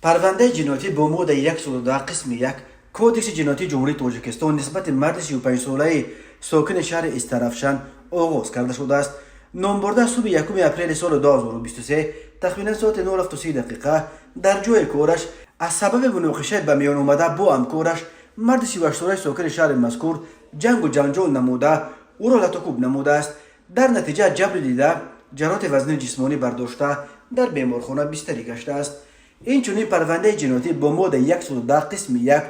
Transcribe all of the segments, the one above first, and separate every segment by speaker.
Speaker 1: Парвандаи ҷиноятӣ бо моддаи 110 қисми 1 Кодекси ҷиноятии Ҷумҳурии Тоҷикистон нисбати марди 35-солаи сокини шаҳри Истаравшан оғоз карда шудааст. Номбурда субҳи 1 апрели соли 2023 тахминан соати 07:30 дақиқа дар ҷои кораш аз сабаби муноқишаи ба миён омада бо ҳамкораш, марди 38-солаи сокини шаҳри мазкур, ҷангу ҷанҷол намуда, ӯро латукӯб намудааст. Дар натиҷа ҷабри дида ҷароҳати вазнини ҷисмонӣ бардошта, дар беморхона бистарӣ гаштааст. Инчунин парвандаи ҷиноятӣ бо моддаи 110 қисми 1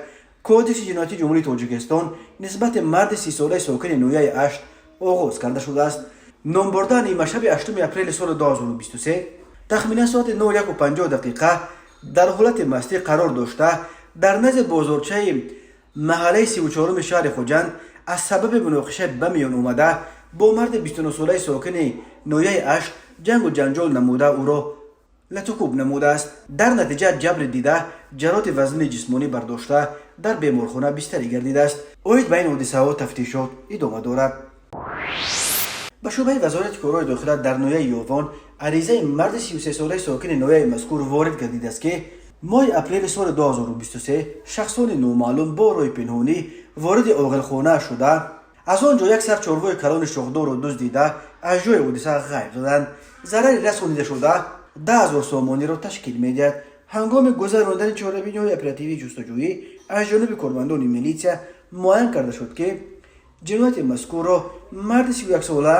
Speaker 1: Кодекси ҷиноятии Ҷумҳурии Тоҷикистон нисбати марди 30-солаи сокини ноҳияи Ашт оғоз карда шудааст. Номбурда нимашаби 8 апрели соли 2023 тахминан соати 01:50 дақиқа дар ҳолати мастӣ қарор дошта, дар назди бозорчаи маҳаллаи 34-уми шаҳри Хуҷанд аз сабаби муноқиша ба миён омада бо марди 29-солаи сокини ноҳияи Ашт ҷангу ҷанҷол намуда, ӯро латукӯб намудааст. Дар натиҷа ҷабри дида ҷароҳати вазнини ҷисмонӣ бардошта, дар беморхона бистарӣ гардидааст. Оид ба ин ҳодисаҳо тафтишот идома дорад. Ба шӯъбаи Вазорати корҳои дохила дар ноҳияи Ёвон аризаи марди 33-солаи сокини ноҳияи мазкур ворид гардидааст, ки моҳи апрели соли 2023 шахсони номаълум бо роҳи пинҳонӣ вориди оғилхона шуда, аз он ҷо як сар чорвои калони шохдорро дуздида, аз ҷои ҳодиса ғайб заданд. Зарари расонидашуда 10 000 сомониро ташкил медиҳад. Ҳангоми гузарондани чорабиниҳои оперативии ҷустуҷӯӣ аз ҷониби кормандони милитсия муайян карда шуд, ки ҷинояти мазкурро марди 31-сола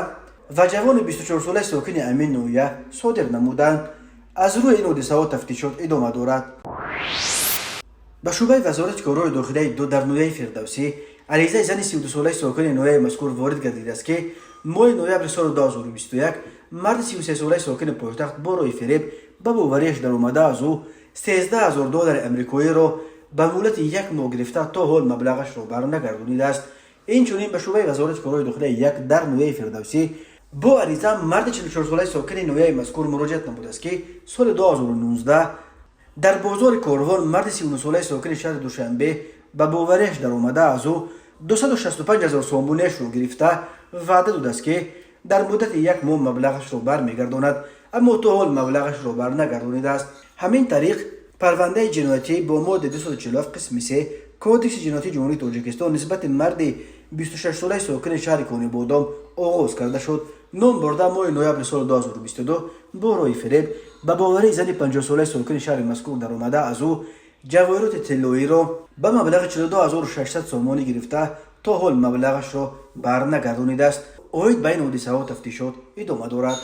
Speaker 1: ва ҷавони 24-солаи сокини ҳамин ноҳия содир намуданд. Аз рӯи ин ҳодисаҳо тафтишот идома дорад. Ба шӯъбаи Вазорати корҳои дохилаи ду дар ноҳияи Фирдавсӣ аризаи зани 32-солаи сокини ноҳияи мазкур ворид гардидааст, ки моҳи ноябри соли 2021 марди 33-солаи сокини пойтахт бо роҳи фиреб ба бовариаш даромада, аз ӯ 13 000 доллари амрикоиро ба муҳлати як моҳ гирифта, то ҳол маблағашро барнагардонидааст. Инчунин ба шӯъбаи Вазорати корҳои дохилаи як дар ноҳияи Фирдавсӣ бо ариза марди 44-солаи сокини ноҳияи мазкур муроҷиат намудааст, ки соли 2019 дар бозори Корвон марди 39-солаи сокини шаҳри Душанбе ба бовариаш даромада, аз ӯ 265 ҳазор сомониашро гирифта, ваъда додааст, ки дар муддати як моҳ маблағашро бармегардонад, аммо то ҳол маблағашро барнагардонидааст. Ҳамин тариқ, парвандаи ҷиноятӣ бо моддаи 247 қисми 3 Кодекси ҷиноятии Ҷумҳурии Тоҷикистон нисбати марди 26-солаи сокини шаҳри Конибодом оғоз карда шуд. Ном бурда моҳи ноябри соли 2022 бо роҳи фиреб ба боварии зани 50-солаи сокини шаҳри мазкур даромада, аз ӯ ҷавоҳироти тиллоиро ба маблағи 42 600 сомонӣ гирифта, то ҳол маблағашро барнагардонидааст. Оид ба ин ҳодисаҳо тафтишот идома дорад.